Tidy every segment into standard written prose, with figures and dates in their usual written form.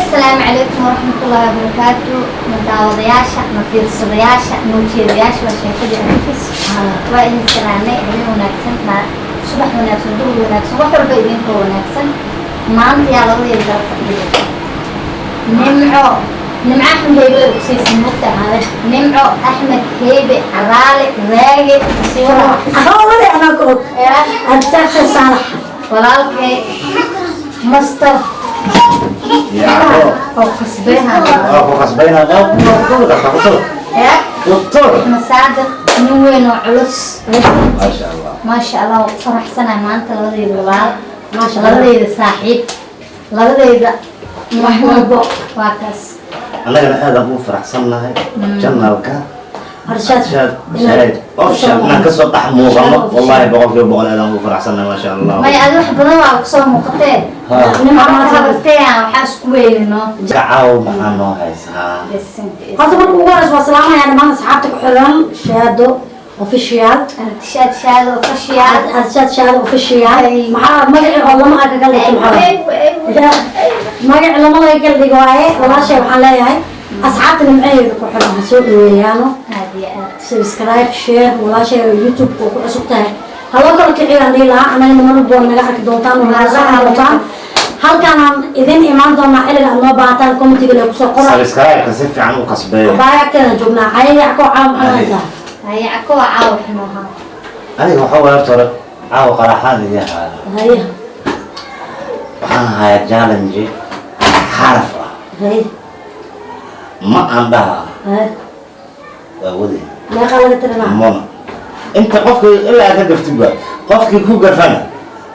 Asalaamu calaykum waraxmatullaahi wabarakaatu. Ma daawadayaasha, ma fiirsadayaasha, ma ujeedayaasha, waa sheekadii Anfis. Waa idin salaamay. Habeen wanaagsan, ma subax wanaagsan, duhur wanaagsan, wax walba idinkoo wanaagsan. Maanta yaa labadeeda kala fadhiyo? Nimco, Nimco Axmed Heybe la ugusaysan mogta. Nimco Axmed Heybe Caraale Raage Siwara. Hawlade anaa ka og. Abtaasha Saalax. Walaalkay Master. Yacqoob. Oo kasbeha. Waa ku qasbaynaa doctor. Ya. Doctor. Masaadiq, nin weyn oo culus. Maasha Allah. Maasha Allah, waa ku faraxsanahay maanta labadeyda walaal. Maasha Allah. Labadeyda saaxiib, labadeyda wax walbo, waa kaas. Annagana aadaan ugu faraxsannahay channelka Arshaad. Arshaad Shaahid Official inaan kasoo dhex muuqano. Wallahi 100% aadaan ugu faraxsannahay, maasha Allah. May adi wax badan waa kusoo muuqatee. Ha. Nimco habartee waxaa isku weynino. Caaw maxaa noo haysaa? Horta marka ugu horeysa waa salaamaya dhammaan asxaabta ku xiran Shaado Official. Shaad Shaado Official. Arshaad Shaado Official. Maxaa magaci oo lama aga kala dhigto? Maxaa magaci lama laga kala dhigo waaye? Walaashay waxaan leeyahay asxaabta nimcaheeda ku xiran ha soo dhaweeyaano. Aad iyo aad. Subscribe, share. Walaashay YouTube oo ku cusub tahay haloo kala kiciyaan dhihi lahaa. Anaga niman walba waa naga arki doontaan oo naga soo doontaan. Halkaan idin imaan doonaa xilliga aad noo baahataan. Commentiga le kusoo qora. Subscribe-ka si fiican u kasbeeyo. Baaya agteeda joognaa. Cayaya koo caawa maxaa haysaa? Haya, kuwa caawa xumaha. Aniga waxaa waaya horta hore caawa qaraxaan idin haaya. Haye. Waxaan hayaa challenge xaraf ah. Haye. Ma aan dhaha. Haye. Waa wadi. Meeqaa laga tirinaa? Mona inta qofka ilaa aad ka gaftid ba, qofkii ku gafana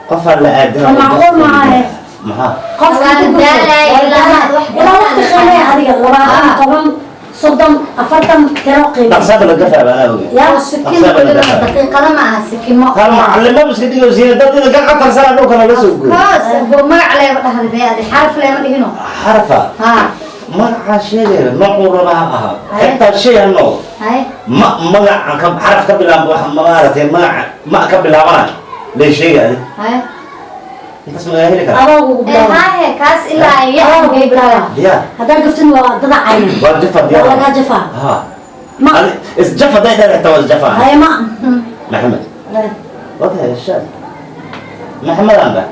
qofaa la aadina. Macquul maahe. Maxaa? Qofka Waa ku gafo. daalay, ilaa wax ilaa waqti qiimeeya adiga 20, 10, 30, 40 tiro qiime. Dhaqsaaba la gafaa baa anaa oge. Yaa. Sikin weliba daqiiqada ma aha, sikimo. Hal macalimo iska dhigo siina dad idinka qatarsanaa dhulkana la soo gooyo. Koos magac leeba dhahday bay adi, xaraf leema dhihino. Xarfa. Ha. Magacaa sheegaya noocuu raba ha ahaa, xitaa shay ha noqdo. Hay. Ma magacan ka xaraf ka bilaab wax maaragtay magaca ma ka bilaabanayo lee sheegay adi. Hay. Intaas magaa heli karaa? Adoo ugu ee bilaaba. Hahe, kaas ilaa Adoo ya ugu bilaaba. Diyaar. Haddaan gaftin waa dada cayna. Waa jafa. Waa Diyaar. lagaa jafaa. Ha. Ma. Adi isjafa day dheer xitaa waa isjafa. Haye, ma. Maxamed wadahay shaad Maxamed aan ba.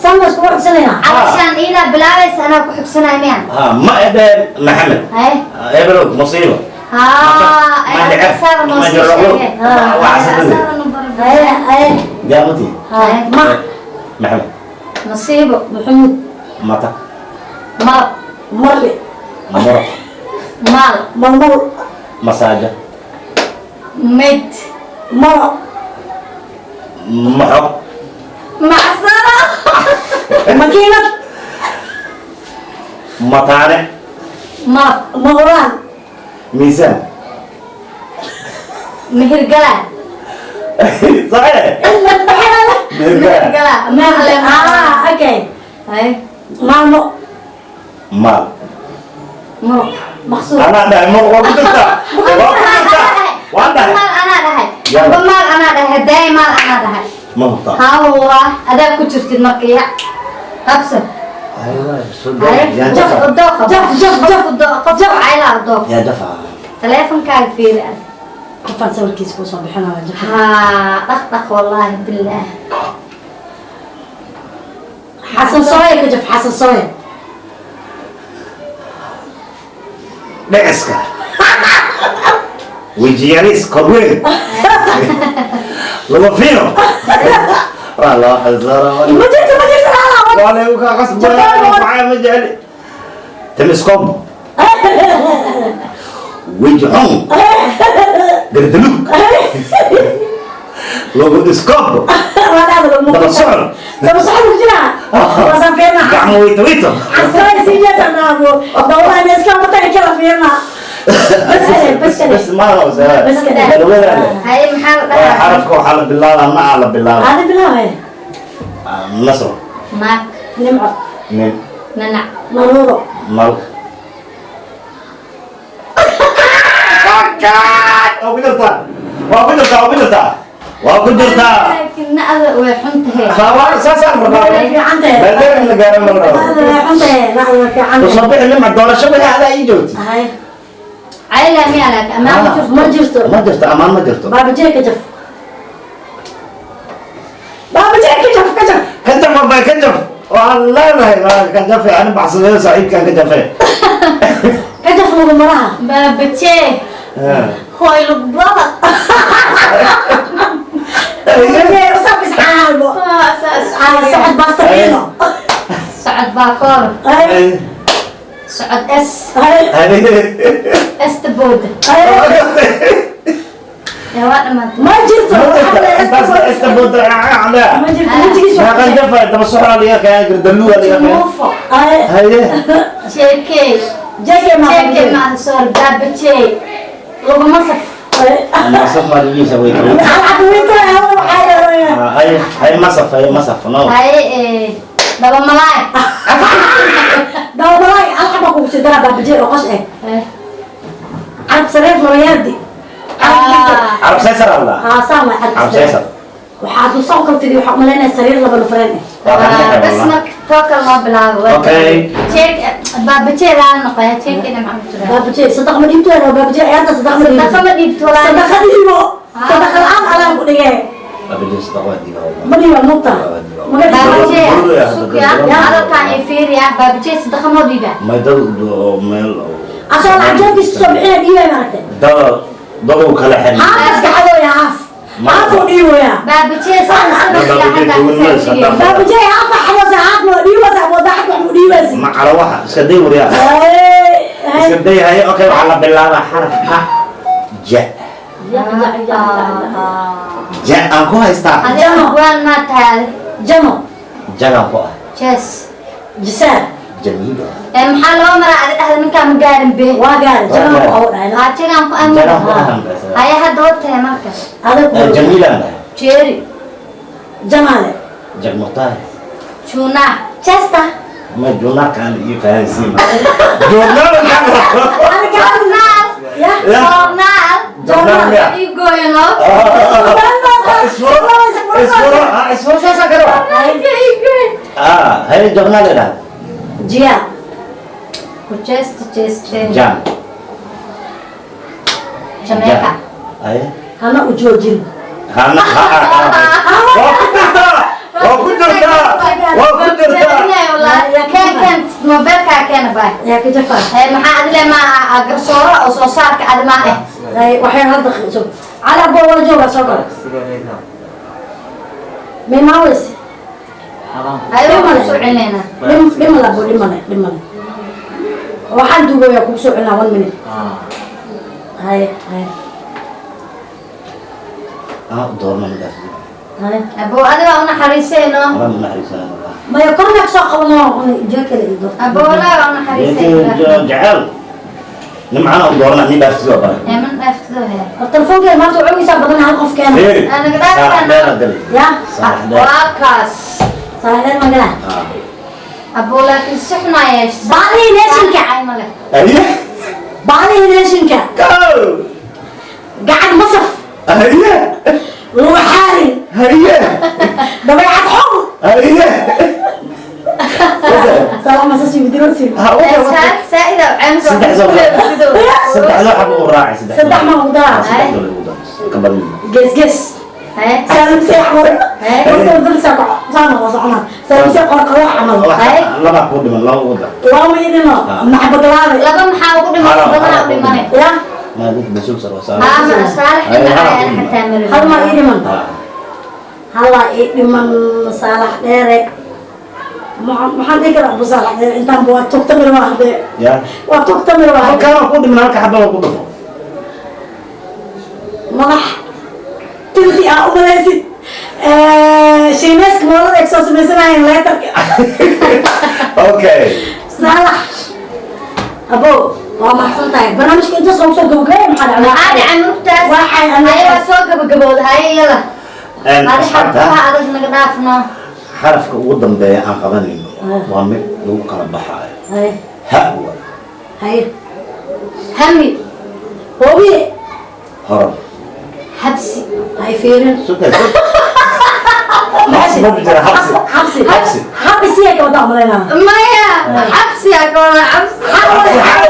Saan baa iskugu xugsanaynaa. Calashaan iidaa bilaabaysa, anaa ku xigsanaya miya? Ha, ma edheen Maxamed. Hay. Ebelow musiibo. Ha. Ma dhicin. Asaaba noo Ma sii jiro. sheege. Waa xasadade. Haye, haye. Diyaar ma tihi? Haye, ma. Maxamed. Nasiibo. Maxamuud. Mata. Malab. Marli. Muraq. Maal. Malmal. Masaaja. Mid. Maro. Maxog. Macsaro. Makiinad. Mataane. Malab. Maquraan. Miisaan. Mihirgala. Saxiix. Mihirgala. Ah, okay. Hay. Maalmo. Maal. Muruq. Maqsuud. Anaa dhahay muruq. Waa ku jirtaa, waa ku jirtaa, waan dhahay. Maal anaa dhahay. Yalla. Aba maal anaa dhahay, hadaay maal anaa dhahay. Ma hubtaa? Haa, adaa ku jirtid marka ya qabso. Aywa, soo daa. Yaa jaf jafa. udooq. Jaf, jaf, jaf. Qof cayla udooq. Yaa jafa. Taleefankaaga fiiri ad. Qofaan sawirkiisa kuu soo bixinaya jafa. Haa, dhaq dhaq, wallaahi billaah. Xasan Sooye ka jaf, Xasan Sooye. Dhiciska wejiyariis korweyn lama fiino waa loo xilsaara. Ma jirto, ma jirto, laa. Waa laygu kaa qasbaya, maxaa ma jecli temiskob weji xun gardalug logo diskob. Waa dhaada lagu daba socod. Daba socod ku jira. Waasaan fiirnaa. Gacmo weyto weyto. Xasan sii jeesanaabu dawlaha iska matagi kala fiirnaa. Bas kale, bas kale. Bas ma Bas kale. balwadaale. Haye, maxaa la dhahaa? Xarafka waxaa la bilaabaa ma aa la bilaaba. Aada bilaabay. Nasro. Naag. Nimco. Nin. Nanac. Naruuro. Mal waa ku jirtaa, waa ku jirtaa, waa ku jirtaa. Waa ku jirtaa. Laakiin na'da way xun tahay. Waa saasaan rabaa. Way fiican tahay. Maadaama in la gaaro ma rabo. Na'da way xun tahay, na'da way fiican tahay. Usoo bixi nima doorasho wixii adaa ii joogtay. Hay. Cayla miyaa laakiin amaan ma jirto. Ma jirto. Ma jirto, amaan ma jirto. Baabajee ka jaf. Baabajee ka jaf, ka jaf. Ka jaf wabay, ka jaf. Waxaan leedahay waa ka jafe, ani baxsadeeyo saaxiibkaan ka jafe. Ka jaf lagu maraha. Baabajee. Hooy lugbada. Baabajee usab isxaalbo. Socod baastafiino. Socod baakoor. Hay. Socod S. Hay. Esta booda. Hay. Yaa waa dhamaatay. Ma jirto. Esta booda. Ma jirto. Wejigiisa. Meeqan jafa daba soxraa laga keenay, gardaluga laga keenay. Muufo. Hay. Haye. Jeekey. Jeekee ma. Jeekey ma sorry baabajee. Laguma saf. Masaf ma dhigiisa way tahay. Alcab winto waxaa yeelaya. Haye, haye, masaf, haye, masaf no. Haye ee daba malaay. Dawmalay alcab baa kugu sii daraa baabajee oo qosh eh. Carab sareer laba yaardi. Carab seysar alla. Aa saan waay carab Carab seysar. Waxaa hadduu soo kala fidiyo waxaa umalaynaya sariir laba nufareen eh. Waa kan dhexay Bas wallah. Marka tookal loo bilaabo. Okay. Jeek baabajee laa noqoya jeekeyna maxaa ku jira? Baabajee sadaqa ma dhiibto waa baabajee ciyaarta sadaqa ma dhiibto. Sadaqa ma dhiibto walaa. Sadaqa dhiibo. Sadaqa la'aan alaan ku dhigee. Baabajee sadaqa waa diiba wallah. Ma dhiiba mugta. Maga dhiibo. Baabajee sukya hadalkaan ay fiiriya baabajee sadaqa ma dhiiba. Ma dad oo meel oo Asoo lacag jeebkiisa kusoo bixina dhiibay maaragtay. Dad dad uu kala xirin. Haaf iska xadooya haaf. Haaf uu dhiiboyaa. Baabajee saan Baabajee duwan ma sadaqa. Baabajee haaf xadoosa haaf ma dhiibasa wadaxad wax mu dhiibasi. Ma cala waxa iska day wariyaa. Hey. Iska day haye, okay, waxaa la bilaabaa xarafka ja. Ya ya ya. Ja aan ku haystaa. Adiga waan ma tahay. Jamo. Jagaan ku ah. Jes. Jisaar. Jamiilo. Ee maxaa loo maraa adi dhahda ninkaa ma gaarin be. Waa gaari jamo oo dhahay. Aa jagaan ku amin. Jagaan ku ahan. Haye hadda wad tahay marka. Adag. Jamiilaan dhahay. Jeeri. Jamaale. Jag muqtaar. Juna. Chester. Ma journaalkaan ii fahansiin. Journaalkaan. Journaal. Ya. Journaal. Journaal miya? Ii gooyano. Isfuro. Isfuro. Isfuro saasaa kale waa. Ii gooy. Ah, haye journaal idhaah. Jia. Ku jeste jeste. Jam. Jamaica. Haye. Hana u joojin. Hana ha ha. Waa ku jirtaa. Waa ku jirtaa. Waa ku jirtaa. Keen keen mobilkaa keena baay. Yaa ka jafa. Haye maxaa adile ma garsooro oo soo saarka adi ma eh. Ay waxay hadda soo. Cala boo wala jooga soo kale. Me maawis. Haye waan soo celinaynaa. Dhim dhimala boo dhimale dhimale. Waxaan duubayaa kugu soo celinaa 1 minute. Hay hay. Ah, doorna ma dhaafin. Hay. Abo adi waa unaxariisayno. Alla ma naxariisanayo wallah. Maya korna ka soo qabno jeekale iyo doorta. Abo walaa waa unaxariisayno. Jecel. Nimcana u doorna nin dhaafsido waa baray. Ee man dhaaftado hee. War telefoonkeeda maanta wuxuu badan hal qof keena. Fiiri. Anaga dhaaftaan. Saalax dheer aa galay. Ya. Saalax dheer. Waa kaas. Salaadeen magala. Ah. Abo laakiin si xun ayaa yeeshay. Baali neeshinka. Ay male. Haye. Baali neeshinka. Go. Gacan masaf. Haye. Lugu xaarin. Haye. Dabeecad xun. Haye. Salaam masasi bidirasi. Ha, wada, wada. Saa'ida caymis waa Saddex ku soo leedahay. Saddex xabo u raaci saddex. Saddex ma ugu daraa? Saddex doolar ugu daraa. Ka badan. Gees gees. Haye. Saalim seex war. Warta dal soo saan oo socona. Saalim seex qor qor camal. Laba ku dhiman, laba ugu dar. Lama idino. Maxabad laabay. Laba maxaa ugu dhiman badanaa u dhimanay. Ya. Ma dad basuul sar wasaa. Haa ma saalax inta ayaan xataa marin. Hal ma ii dhiman. Ah. Hal ii dhiman saalax dheere. Maxaan dhihi karaa Abu Saalax dheere intaan waa tugta mir waa hadee. Ya. Waa tugta mir waa. Halkaan ku dhiman halka xabada ku dhufo. Madax tilti aa u malaysid. Shiineyska moolada ay soo samaysanayeen leetarka. Okay. Saalax. Abo waa mahadsan tahay barnaamijka intaas oo soo gabagabay maxaa dhacday? Maxaa dhacay murugtaas? Waxay Haye waa soo gabagabowda haye iyada. Een Adi asxaabta xarfaha adag naga dhaafno. xarafka ugu dambeeya aan qabanayno waa mid lagu kala baxaayo. Haye. Ha wa. Haye. Hami. Hoobiye. Horan. Habsi. Hay fiirin. Sugay, sug. Habsi ma jira habsi. Habsi. Habsi. Habsi ay ka wada umaleynaa. Maya, xabsi aa ka wada xabsi. Habsi,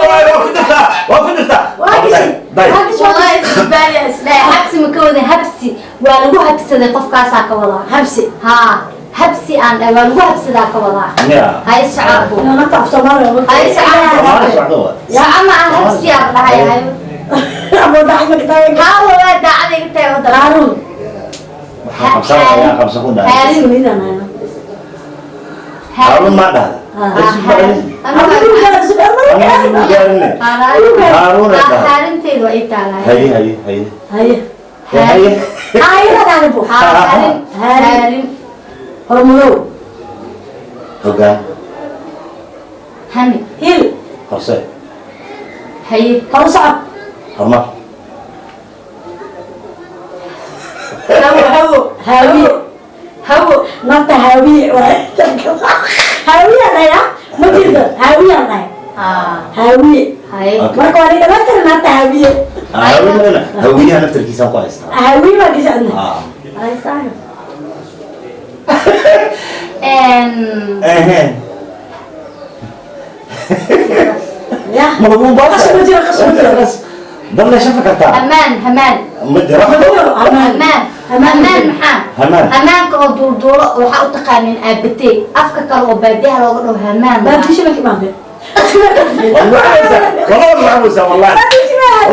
waa ku jirtaa, waa ku jirtaa. Waa gashay. Day. Waa gashay. Wallahi isbaali isla xabsi ma ka wada habsi, waa lagu habsaday qofkaasaa ka wadaa. Habsi. Haa, habsi aan dhahay waa lagu habsadaa ka wadaa. Ya. Hay soco. Nafta af Soomaali. Hay soco. Soomaali socdo waa. Soco ma aha, habsi aan dhahay. Hay. Abu dhacay ma tahay. Haa, waa daacada iga tahay wada. Haarun. Waxaan qabsanaya, qabsan ku dhahay. Haarin. Haarun ma dhahda. Haarun ay dhahda. Haarinteydu waa ii taalaa. Haye, haye, haye. Haye. Haye. Haye. Haarin. Haarin. Hormulow. Hoggaan. Hami. Hil. Horse. Haye. Horu socod. Horumar. Hawo, hawo. Haawiye. Hawo. Nafta haawiye waay. Haawiye dhayaa ma jirto, haawiye dhahay. Haa. Haawiye. Haye. Okay. Marka waa dhamaystir nafta haawiye. Hawiyaha, hawiyaha naftarkiisaan ku haystaa. Haawiye baa gashay. Ah. Ay saaxib. Ehe. Ya. Ma lagu baasa? Qas ma jiro, qas ma jiro. Dad la shafa kartaa. Hamaan, hamaan. Ma jiro. Hamaan. Hamaan. Hamaan maxaa? Hamaan. Hamaanka oo duulduulo waxaa u taqaaniin aabatee. Afka kale oo baadiyaha looga dhaho hamaan. Baadisha ma kimaade. Wallahi, wallahi macawisa, wallahi.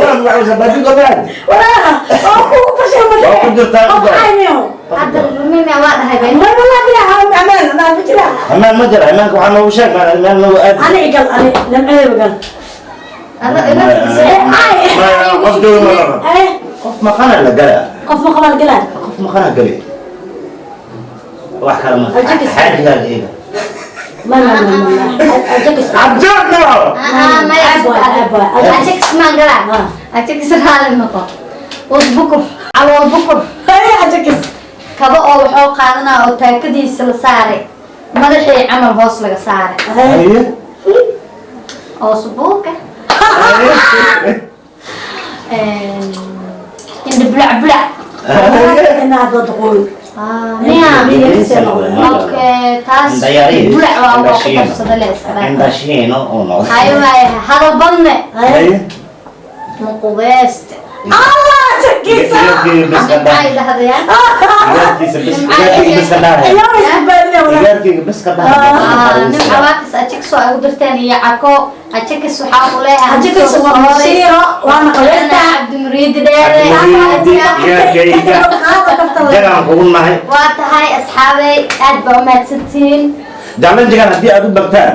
Wallahi macawisa, baadi gobaad. Walaa, oo ku fashay ma. Waa ku jirtaa. Qof ayniyo. Hadda rumina waa dhahay bay. Ma walaa bila hamaan, hamaan ma jira. Hamaan ma jiro, hamaanka waxaa noogu sheeg, maan noogu aadi. Ani igal, ani lamceeba gal. Ada ila. Qof jooga ma rabo. Eh, Qof maqana la galaa. Qof ma qabaan galaa. Qof maqana gali. Wax kale ma. Ajakis. Xaajigaa iiga. Ma ma ma ma. Ajakis. Cabjoog no. Ah, maya. Ajakis maan galaa. Ajakis raali noqo. Us bukur, calool bukur. Hey, ajakis. Kaba oo wuxuu qaadanaa oo taakadiisa la saaray. Madaxii camal hoos laga saaray. Haye. Oo subuuka. Indha bulac bulac. Inaad wada qoy. Miya. Okay, taas bulac waa waa ku darsada leesadaa. Indashiino oo noqday. Haye waaye, hadal badne. Haye. Muqubeeste. Allah, ajakis. Igaarkeyga bes ka Maxay dhahay. dhahdayaan? Igaarkiisa bes, igaarkeyga bes ka dhahay. Ilaa isku baadina walaa. Igaarkeyga bes ka dhahay. Nimca waa kas ajakis oo ay u dirteen iyo cako. Ajakis waxaa ku leeyahay. Ajakis waa shiiro, waana qaleysta. Cabdimuriidi dheere. Cabdimuriidi, igaarkeyga. Jagaan kugu nahay. Waa tahay asxaabey, aad baa u mahadsantihiin. Jaclan jagaan haddii aad u bagtaan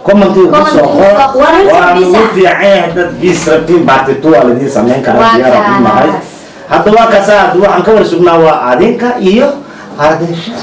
commentiga ku soo qor. Waa Waa ugu fiican yahay haddaad biis rabtiin, party 2 waa laidin samayn karaa. Waa diyaar aan ku nahay. kaas. Hadda waa kaasa, hadda waxaan ka war sugnaa waa adinka iyo ardaysha.